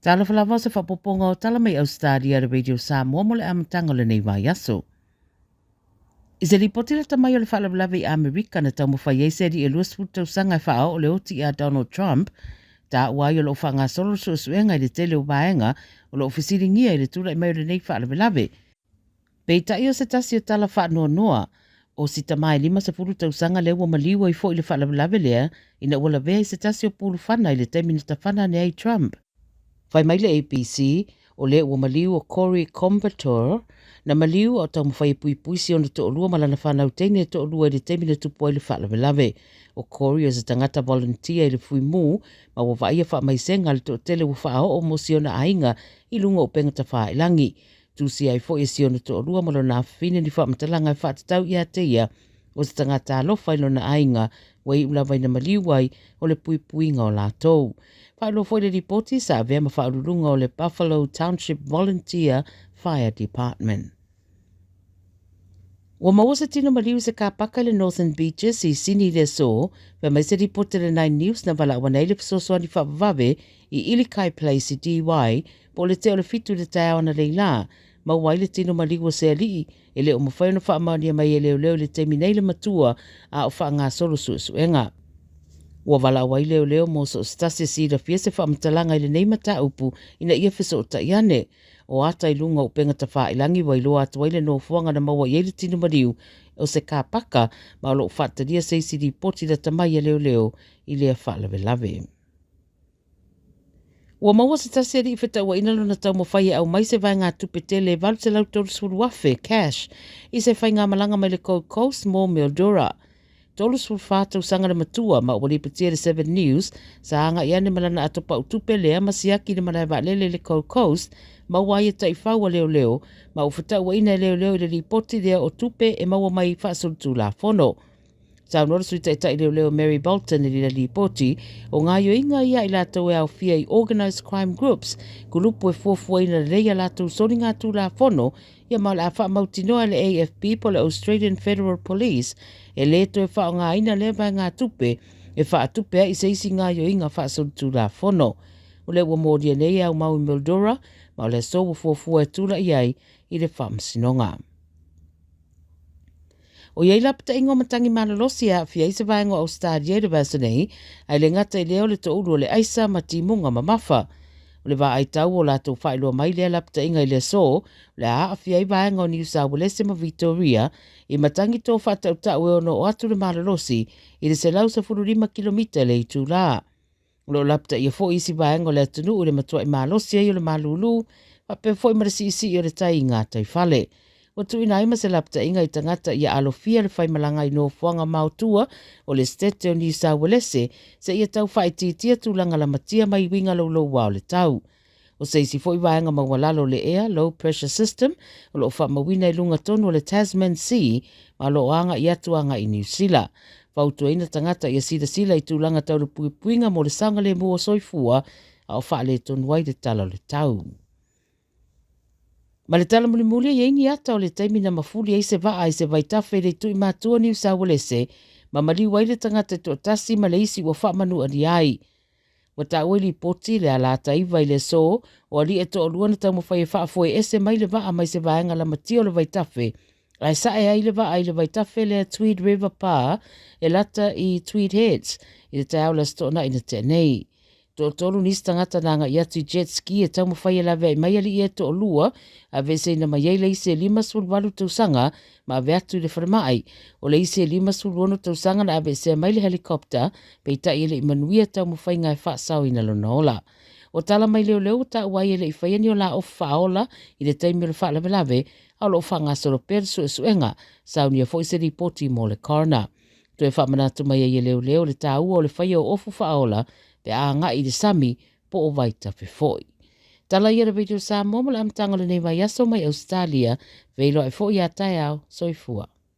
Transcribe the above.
Talofa lava o se faaopoopoga o tala mai Ausetalia a le Radio Samoa mo le amataga o lenei vaiaso. I se lipoti lata mai o le faalavelave i Amerika na taumafai ai se alii e 20 tausaga e faaoo le oti ia Donald Trump, taua ai o lo o faagasolo le suesuega i le tele o vaega o lo o fesiligia i le tulai mai o lenei faalavelave. Peitai o se tasi o tala faanoanoa, o si tama e 50 tausaga lea ua maliu ai foi i le faalavelave lea ina ua lavea i se tasi o pulufana i le taimi na tafana ane ai Trump. Fai mai le ABC, o lea ua maliu o Corey Comperatore, na maliu a o taumafai e puipui si ona toalua ma lana fanau teine e toalua i le taimi na tupu ai le faalavelave. O Corey o se tagata volunteer i le Fuimu ma ua vaaia faamaisega a le toatele ua faaoo mo si ona aiga i luga o upega tafailagi. Tusia ai foi e si ona toalua ma lona afafine ni faamatalaga e faatatau ia te ia o se tagata alofa i lona aiga ua iu lava ina maliu ai o le puipuiga o latou. Faailoa foi le lipoti sa avea ma faauluuluga o le Buffalo Township Volunteer Fire Department. Ua maua se tino maliu i se kāpaka i le Northern Beaches i Sini i le aso, fai mai se lipoti a le Nine News na valaau ane ai le fesoasoani faavavave i Ilikai Place i Dee Why po o le tea o le 7 i le taeao analeila, maua ai le tino maliu o se alii e le o mafai ona faamaonia mai e leoleo i le taimi nei le matua a o faagasolo suesuega. Ua valaau ai leoleo mo so o se tasi e silafia se faamatalaga i lenei mataupu ina ia fesootai ane. O ata i luga o upega tafailagi ua iloa atu ai le nofoaga na maua i ai le tino maliu o se kāpaka ma o lo o faatalia se isi lipoti lata mai a leoleo i lea faalavelave. Ua maua se tasi alii fetauaina lona taumafai e aumai se vaegatupe tele e $830,000 cash i se faigamalaga mai le Gold Coast mo Mildura. 34 tausaga le matua ma ua lipotia i le Seven News sa agai ane ma lana ato pau tupe lea ma siaki i le malae vaalele i le Gold Coast maua ai e taifau a leoleo ma ua fetauaina e leoleo i le lipoti lea o tupe e maua mai faasolitulafono. Saunoa le Sui Taitai Leoleo Mary Bolton i lena lipoti, o gaoioiga ia a i latou e aofia i Organised Crime Groups, kulupu e fuafuaina lelei a latou soligatulafono, ia ma o le a faamautinoa e le AFP po o le Australian Federal Police e le toe faaaogaina lea vaegatupe e faatupe ai i se isi gaoioiga faasolitulafono. O lea ua molia nei e aumau i Mildura, ma o le aso ua fuafua e tulai ai i le faamasinoga. O i ai lapataiga o matagi malolosi e aafia ai se vaega o Ausetalia i le vaiaso nei, ae le gata i lea o le toulu o le aisa ma timuga mamafa. O le vaai tau o latou faailoa mai lea lapataiga i le aso, o le a aafia ai vaega o Niu Sauelese ma Vitoria i matagi tō faatautau e ono oo atu le malolosi i le 115 kilomita i le itulā. O lo o lapataia foi isi vaega o le atunuu i le matuai malosi ai o le malūlū faapea foi ma le siisii o le tai i gataifale. Ua tuuina ai ma se lapataiga i tagata ia alofia le faimalaga i nofoaga maotua o le Setete o Niu Sauelese seia tau faaitiitia tulaga lamatia mai uiga louloua o le tau. O se isi foi vaega maualalo o le ea, low pressure system, o lo o faamauina i luga tonu o le Tasman Sea ma o lo o agai atu agai i Niu Sila. Fautuaina tagata ia silasila i tulaga tau le puipuiga mo le saogalemu o soifua a o faaletonu ai le tala o le tau. Ma le tala mulimuli e i ai ni ata o le taimi na mafuli ai se vaa i se vaitafe i le Tuimatua Niu Sauelese ma maliu ai le tagata e toatasi ma le isi ua faamanualia ai. Ua taua i lipoti le ala ata iva i le aso o alii e toalua na taumafai e faafoe ese mai le vaa mai se vaega lamatia o le vaitafe ae sae ai le vaa i le vaitafe lea Tweed River Bar e lata i Tweed Heads i le taeao o le Aso Toonai na tea nei. Toatolu nisi tagata na agai atu i jet ski e taumafai e laveai mai alii e toalua, aveeseina mai ai le isi e 58 tausaga ma ave atu i le falemai. O le isi e 56 tausaga na aveesea mai le helicopter, peitai e le i manuia taumafaiga e faasaoina lona ola. Ua tala mai leoleo ua taua ai e le i faia ni ola ofu faaola i le taimi o le faalavelave, a o lo o faagasolo pea le suesuega, saunia foi se lipoti mo le coroner. Toe faamanatu mai ai e leoleo le taua o le faia o ofu faaola pe a agai i le sami po o vaitafe foi. Tala ia le Radio Samoa mo le amataga o lenei vaiaso mai Ausetalia, feiloai foi ia taeao, soifua.